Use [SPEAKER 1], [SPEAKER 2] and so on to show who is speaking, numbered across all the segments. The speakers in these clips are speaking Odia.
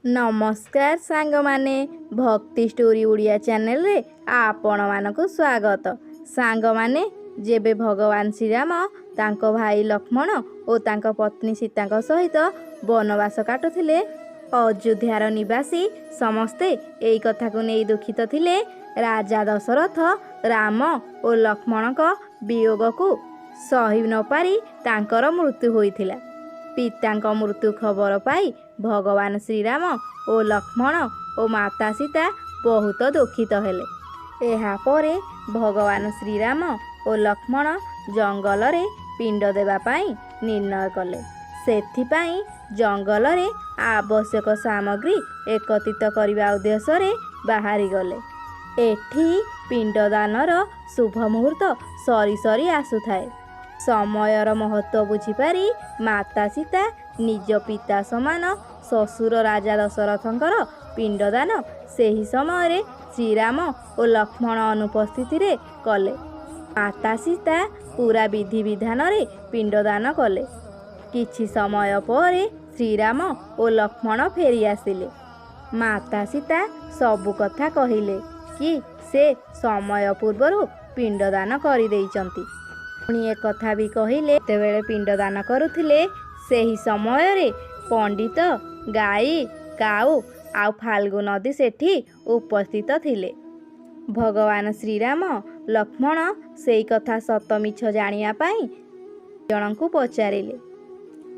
[SPEAKER 1] ନମସ୍କାର ସାଙ୍ଗମାନେ, ଭକ୍ତି ଷ୍ଟୋରି ଓଡ଼ିଆ ଚ୍ୟାନେଲରେ ଆପଣମାନଙ୍କୁ ସ୍ୱାଗତ। ସାଙ୍ଗମାନେ, ଯେବେ ଭଗବାନ ଶ୍ରୀରାମ ତାଙ୍କ ଭାଇ ଲକ୍ଷ୍ମଣ ଓ ତାଙ୍କ ପତ୍ନୀ ସୀତାଙ୍କ ସହିତ ବନବାସ କାଟୁଥିଲେ, ଅଯୋଧ୍ୟାର ନିବାସୀ ସମସ୍ତେ ଏଇ କଥାକୁ ନେଇ ଦୁଃଖିତ ଥିଲେ। ରାଜା ଦଶରଥ ରାମ ଓ ଲକ୍ଷ୍ମଣଙ୍କ ବିୟୋଗକୁ ସହି ନପାରି ତାଙ୍କର ମୃତ୍ୟୁ ହୋଇଥିଲା। ପିତାଙ୍କ ମୃତ୍ୟୁ ଖବର ପାଇ ଭଗବାନ ଶ୍ରୀରାମ ଓ ଲକ୍ଷ୍ମଣ ଓ ମାତା ସୀତା ବହୁତ ଦୁଃଖିତ ହେଲେ। ଏହାପରେ ଭଗବାନ ଶ୍ରୀରାମ ଓ ଲକ୍ଷ୍ମଣ ଜଙ୍ଗଲରେ ପିଣ୍ଡ ଦେବା ପାଇଁ ନିର୍ଣ୍ଣୟ କଲେ। ସେଥିପାଇଁ ଜଙ୍ଗଲରେ ଆବଶ୍ୟକ ସାମଗ୍ରୀ ଏକତ୍ରିତ କରିବା ଉଦ୍ଦେଶ୍ୟରେ ବାହାରିଗଲେ। ଏଠି ପିଣ୍ଡଦାନର ଶୁଭ ମୁହୂର୍ତ୍ତ ସରି ସରି ଆସୁଥାଏ। ସମୟର ମହତ୍ତ୍ୱ ବୁଝିପାରି ମାତା ସୀତା ନିଜ ପିତା ସମାନ ଶ୍ୱଶୁର ରାଜା ଦଶରଥଙ୍କର ପିଣ୍ଡଦାନ ସେହି ସମୟରେ ଶ୍ରୀରାମ ଓ ଲକ୍ଷ୍ମଣ ଅନୁପସ୍ଥିତିରେ କଲେ। ମାତା ସୀତା ପୁରା ବିଧିବିଧାନରେ ପିଣ୍ଡଦାନ କଲେ। କିଛି ସମୟ ପରେ ଶ୍ରୀରାମ ଓ ଲକ୍ଷ୍ମଣ ଫେରି ଆସିଲେ। ମାତା ସୀତା ସବୁ କଥା କହିଲେ କି ସେ ସମୟ ପୂର୍ବରୁ ପିଣ୍ଡଦାନ କରିଦେଇଛନ୍ତି। ପୁଣି ଏକଥା ବି କହିଲେ, ଯେତେବେଳେ ପିଣ୍ଡଦାନ କରୁଥିଲେ ସେହି ସମୟରେ ପଣ୍ଡିତ, ଗାଈ, କାଉ ଆଉ ଫାଲ୍ଗୁ ନଦୀ ସେଠି ଉପସ୍ଥିତ ଥିଲେ। ଭଗବାନ ଶ୍ରୀରାମ ଲକ୍ଷ୍ମଣ ସେଇ କଥା ସତ ମିଛ ଜାଣିବା ପାଇଁ ଜଣଙ୍କୁ ପଚାରିଲେ।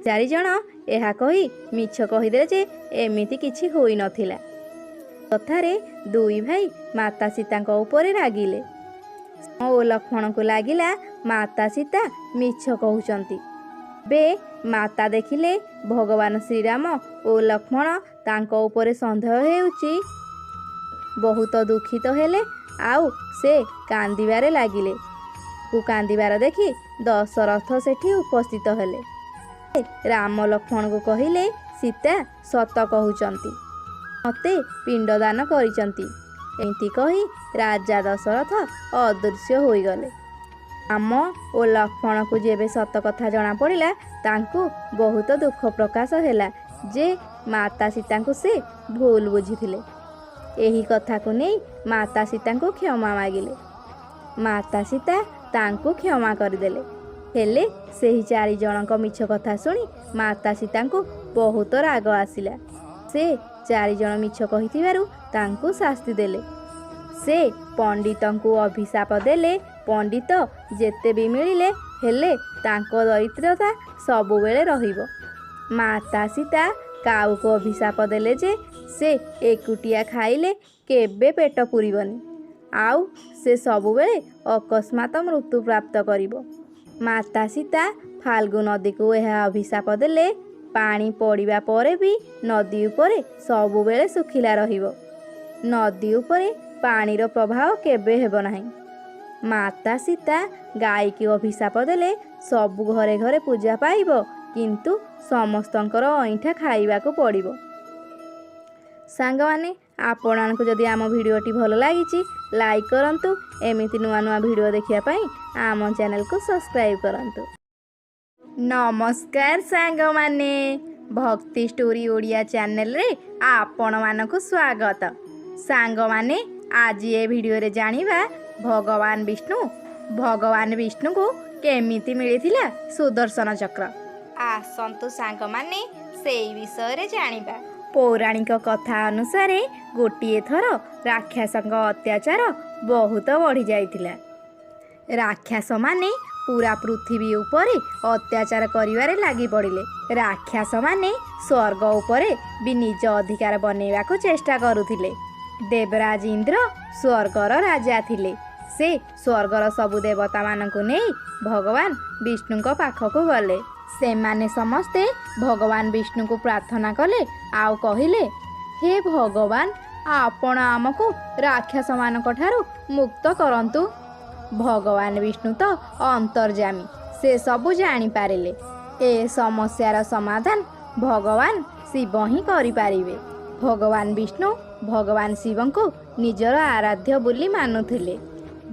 [SPEAKER 1] ଚାରିଜଣ ଏହା କହି ମିଛ କହିଦେଲେ ଯେ ଏମିତି କିଛି ହୋଇନଥିଲା। କଥାରେ ଦୁଇ ଭାଇ ମାତା ସୀତାଙ୍କ ଉପରେ ରାଗିଲେ ଓ ଲକ୍ଷ୍ମଣଙ୍କୁ ଲାଗିଲା ମାତା ସୀତା ମିଛ କହୁଛନ୍ତି। ଏବେ ମାତା ଦେଖିଲେ ଭଗବାନ ଶ୍ରୀରାମ ଓ ଲକ୍ଷ୍ମଣ ତାଙ୍କ ଉପରେ ସନ୍ଦେହ ହେଉଛି, ବହୁତ ଦୁଃଖିତ ହେଲେ ଆଉ ସେ କାନ୍ଦିବାରେ ଲାଗିଲେ। କାନ୍ଦିବାର ଦେଖି ଦଶରଥ ସେଠି ଉପସ୍ଥିତ ହେଲେ। ରାମ ଲକ୍ଷ୍ମଣଙ୍କୁ କହିଲେ, ସୀତା ସତ କହୁଛନ୍ତି, ମୋତେ ପିଣ୍ଡଦାନ କରିଛନ୍ତି। ଏମିତି କହି ରାଜା ଦଶରଥ ଅଦୃଶ୍ୟ ହୋଇଗଲେ। ରାମ ଓ ଲକ୍ଷ୍ମଣକୁ ଯେବେ ସତ କଥା ଜଣାପଡ଼ିଲା, ତାଙ୍କୁ ବହୁତ ଦୁଃଖ ପ୍ରକାଶ ହେଲା ଯେ ମାତା ସୀତାଙ୍କୁ ସେ ଭୁଲ ବୁଝିଥିଲେ। ଏହି କଥାକୁ ନେଇ ମାତା ସୀତାଙ୍କୁ କ୍ଷମା ମାଗିଲେ। ମାତା ସୀତା ତାଙ୍କୁ କ୍ଷମା କରିଦେଲେ। ହେଲେ ସେହି ଚାରି ଜଣଙ୍କ ମିଛ କଥା ଶୁଣି ମାତା ସୀତାଙ୍କୁ ବହୁତ ରାଗ ଆସିଲା। ସେ ଚାରିଜଣ ମିଛ କହିଥିବାରୁ ତାଙ୍କୁ ଶାସ୍ତି ଦେଲେ। ସେ ପଣ୍ଡିତଙ୍କୁ ଅଭିଶାପ ଦେଲେ, ପଣ୍ଡିତ ଯେତେ ବି ମିଳିଲେ ହେଲେ ତାଙ୍କ ଦରିଦ୍ରତା ସବୁବେଳେ ରହିବ। ମାତା ସୀତା କାଉକୁ ଅଭିଶାପ ଦେଲେ ଯେ ସେ ଏକୁଟିଆ ଖାଇଲେ କେବେ ପେଟ ପୂରିବନି, ଆଉ ସେ ସବୁବେଳେ ଅକସ୍ମାତ ମୃତ୍ୟୁ ପ୍ରାପ୍ତ କରିବ। ମାତା ସୀତା ଫାଲ୍ଗୁ ନଦୀକୁ ଏହା ଅଭିଶାପ ଦେଲେ, ପାଣି ପଡ଼ିବା ପରେ ବି ନଦୀ ଉପରେ ସବୁବେଳେ ଶୁଖିଲା ରହିବ, ନଦୀ ଉପରେ ପାଣିର ପ୍ରଭାବ କେବେ ହେବ ନାହିଁ। ମାତା ସୀତା ଗାଈକି ଅଭିଶାପ ଦେଲେ, ସବୁ ଘରେ ଘରେ ପୂଜା ପାଇବ, କିନ୍ତୁ ସମସ୍ତଙ୍କର ଅଇଁଠା ଖାଇବାକୁ ପଡ଼ିବ। ସାଙ୍ଗମାନେ, ଆପଣମାନଙ୍କୁ ଯଦି ଆମ ଭିଡ଼ିଓଟି ଭଲ ଲାଗିଛି, ଲାଇକ୍ କରନ୍ତୁ। ଏମିତି ନୂଆ ନୂଆ ଭିଡ଼ିଓ ଦେଖିବା ପାଇଁ ଆମ ଚ୍ୟାନେଲକୁ ସବସ୍କ୍ରାଇବ୍ କରନ୍ତୁ। ନମସ୍କାର ସାଙ୍ଗମାନେ, ଭକ୍ତି ଷ୍ଟୋରି ଓଡ଼ିଆ ଚ୍ୟାନେଲରେ ଆପଣମାନଙ୍କୁ ସ୍ୱାଗତ। ସାଙ୍ଗମାନେ, ଆଜି ଏ ଭିଡ଼ିଓରେ ଜାଣିବା ଭଗବାନ ବିଷ୍ଣୁଙ୍କୁ କେମିତି ମିଳିଥିଲା ସୁଦର୍ଶନ ଚକ୍ର। ଆସନ୍ତୁ ସାଙ୍ଗମାନେ, ସେଇ ବିଷୟରେ ଜାଣିବା। ପୌରାଣିକ କଥା ଅନୁସାରେ ଗୋଟିଏ ଥର ରାକ୍ଷସଙ୍କ ଅତ୍ୟାଚାର ବହୁତ ବଢ଼ିଯାଇଥିଲା। ରାକ୍ଷସମାନେ ପୁରା ପୃଥିବୀ ଉପରେ ଅତ୍ୟାଚାର କରିବାରେ ଲାଗି ପଡ଼ିଲେ। ରାକ୍ଷସମାନେ ସ୍ୱର୍ଗ ଉପରେ ବି ନିଜ ଅଧିକାର ବନେଇବାକୁ ଚେଷ୍ଟା କରୁଥିଲେ। ଦେବରାଜ ଇନ୍ଦ୍ର ସ୍ୱର୍ଗର ରାଜା ଥିଲେ। ସେ ସ୍ୱର୍ଗର ସବୁ ଦେବତାମାନଙ୍କୁ ନେଇ ଭଗବାନ ବିଷ୍ଣୁଙ୍କ ପାଖକୁ ଗଲେ। ସେମାନେ ସମସ୍ତେ ଭଗବାନ ବିଷ୍ଣୁଙ୍କୁ ପ୍ରାର୍ଥନା କଲେ ଆଉ କହିଲେ, ହେ ଭଗବାନ, ଆପଣ ଆମକୁ ରାକ୍ଷସମାନଙ୍କ ଠାରୁ ମୁକ୍ତ କରନ୍ତୁ। ଭଗବାନ ବିଷ୍ଣୁ ତ ଅନ୍ତର୍ଯାମୀ, ସେ ସବୁ ଜାଣିପାରିଲେ। ଏ ସମସ୍ୟାର ସମାଧାନ ଭଗବାନ ଶିବ ହିଁ କରିପାରିବେ। ଭଗବାନ ବିଷ୍ଣୁ ଭଗବାନ ଶିବଙ୍କୁ ନିଜର ଆରାଧ୍ୟ ବୋଲି ମାନୁଥିଲେ।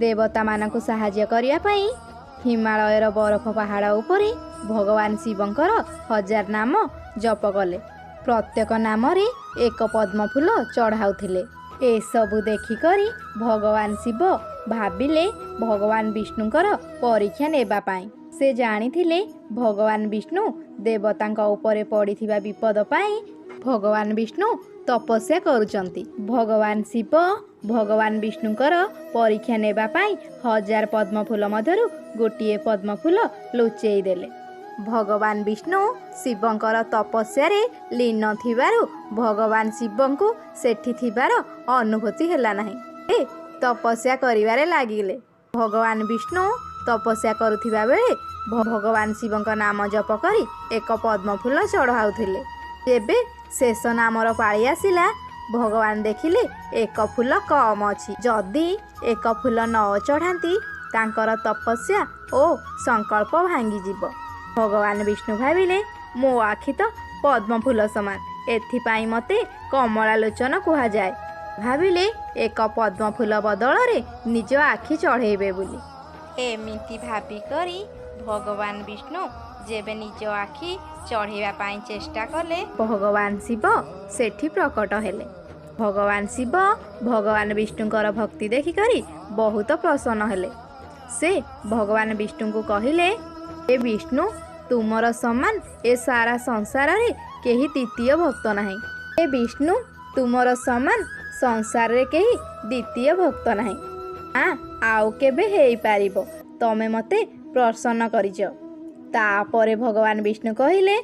[SPEAKER 1] ଦେବତାମାନଙ୍କୁ ସାହାଯ୍ୟ କରିବା ପାଇଁ ହିମାଳୟର ବରଫ ପାହାଡ଼ ଉପରେ ଭଗବାନ ଶିବଙ୍କର ହଜାର ନାମ ଜପ କଲେ। ପ୍ରତ୍ୟେକ ନାମରେ ଏକ ପଦ୍ମ ଫୁଲ ଚଢ଼ାଉଥିଲେ। ଏସବୁ ଦେଖିକରି ଭଗବାନ ଶିବ ଭାବିଲେ ଭଗବାନ ବିଷ୍ଣୁଙ୍କର ପରୀକ୍ଷା ନେବା ପାଇଁ। ସେ ଜାଣିଥିଲେ ଭଗବାନ ବିଷ୍ଣୁ ଦେବତାଙ୍କ ଉପରେ ପଡ଼ିଥିବା ବିପଦ ପାଇଁ ଭଗବାନ ବିଷ୍ଣୁ ତପସ୍ୟା କରୁଛନ୍ତି। ଭଗବାନ ଶିବ ଭଗବାନ ବିଷ୍ଣୁଙ୍କର ପରୀକ୍ଷା ନେବା ପାଇଁ 1000 ପଦ୍ମ ଫୁଲ ମଧ୍ୟରୁ ଗୋଟିଏ ପଦ୍ମ ଫୁଲ ଲୁଚେଇ ଦେଲେ। ଭଗବାନ ବିଷ୍ଣୁ ଶିବଙ୍କର ତପସ୍ୟାରେ ଲୀନ ଥିବାରୁ ଭଗବାନ ଶିବଙ୍କୁ ସେଠି ଥିବାର ଅନୁଭୂତି ହେଲା ନାହିଁ। ସେ ତପସ୍ୟା କରିବାରେ ଲାଗିଲେ। ଭଗବାନ ବିଷ୍ଣୁ ତପସ୍ୟା କରୁଥିବା ବେଳେ ଭଗବାନ ଶିବଙ୍କ ନାମ ଜପ କରି ଏକ ପଦ୍ମ ଫୁଲ ଚଢ଼ାଉଥିଲେ। ଯେବେ ଶେଷ ନାମର ପାଳି ଆସିଲା, ଭଗବାନ ଦେଖିଲେ ଏକ ଫୁଲ କମ୍ ଅଛି। ଯଦି ଏକ ଫୁଲ ନ ଚଢ଼ାନ୍ତି, ତାଙ୍କର ତପସ୍ୟା ଓ ସଂକଳ୍ପ ଭାଙ୍ଗିଯିବ। ଭଗବାନ ବିଷ୍ଣୁ ଭାବିଲେ, ମୋ ଆଖି ତ ପଦ୍ମ ଫୁଲ ସମାନ, ଏଥିପାଇଁ ମୋତେ କମଳାଲୋଚନ କୁହାଯାଏ। ଭାବିଲେ ଏକ ପଦ୍ମ ଫୁଲ ବଦଳରେ ନିଜ ଆଖି ଚଢ଼େଇବେ ବୋଲି। ଏମିତି ଭାବିକରି ଭଗବାନ ବିଷ୍ଣୁ ଯେବେ ନିଜ ଆଖି ଚଢ଼େଇବା ପାଇଁ ଚେଷ୍ଟା କଲେ, ଭଗବାନ ଶିବ ସେଠି ପ୍ରକଟ ହେଲେ। ଭଗବାନ ଶିବ ଭଗବାନ ବିଷ୍ଣୁଙ୍କର ଭକ୍ତି ଦେଖିକରି ବହୁତ ପ୍ରସନ୍ନ ହେଲେ। ସେ ଭଗବାନ ବିଷ୍ଣୁଙ୍କୁ କହିଲେ, ହେ ବିଷ୍ଣୁ, ତୁମର ସମାନ ଏ ସାରା ସଂସାରରେ କେହି ଦ୍ୱିତୀୟ ଭକ୍ତ ନାହିଁ। ହେ ବିଷ୍ଣୁ, ତୁମର ସମାନ ସଂସାରରେ କେହି ଦ୍ୱିତୀୟ ଭକ୍ତ ନାହିଁ। ନା ଆଉ କେବେ ହେଇପାରିବ। ତମେ ମୋତେ ପ୍ରସନ୍ନ କରିଛ। ତାପରେ ଭଗବାନ ବିଷ୍ଣୁ କହିଲେ,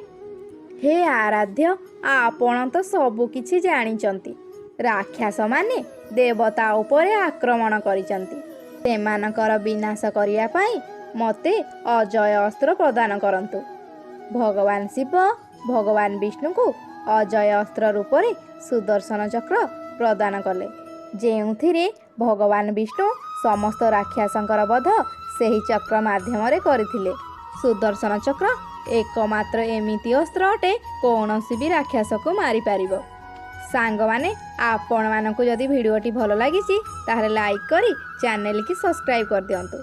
[SPEAKER 1] ହେ ଆରାଧ୍ୟ, ଆପଣ ତ ସବୁ କିଛି ଜାଣିଛନ୍ତି। ରାକ୍ଷସମାନେ ଦେବତା ଉପରେ ଆକ୍ରମଣ କରିଛନ୍ତି। ସେମାନଙ୍କର ବିନାଶ କରିବା ପାଇଁ ମୋତେ ଅଜୟ ଅସ୍ତ୍ର ପ୍ରଦାନ କରନ୍ତୁ। ଭଗବାନ ଶିବ ଭଗବାନ ବିଷ୍ଣୁଙ୍କୁ ଅଜୟ ଅସ୍ତ୍ର ରୂପରେ ସୁଦର୍ଶନ ଚକ୍ର ପ୍ରଦାନ କଲେ, ଯେଉଁଥିରେ ଭଗବାନ ବିଷ୍ଣୁ ସମସ୍ତ ରାକ୍ଷସଙ୍କର ବଧ ସେହି ଚକ୍ର ମାଧ୍ୟମରେ କରିଥିଲେ। ସୁଦର୍ଶନ ଚକ୍ର ଏକମାତ୍ର ଏମିତି ଅସ୍ତ୍ର ଅଟେ, କୌଣସି ବି ରାକ୍ଷସକୁ ମାରିପାରିବ। ସାଙ୍ଗମାନେ, ଆପଣମାନଙ୍କୁ ଯଦି ଭିଡ଼ିଓଟି ଭଲ ଲାଗିଛି, ତାହେଲେ ଲାଇକ୍ କରି ଚ୍ୟାନେଲକି ସବସ୍କ୍ରାଇବ୍ କରିଦିଅନ୍ତୁ।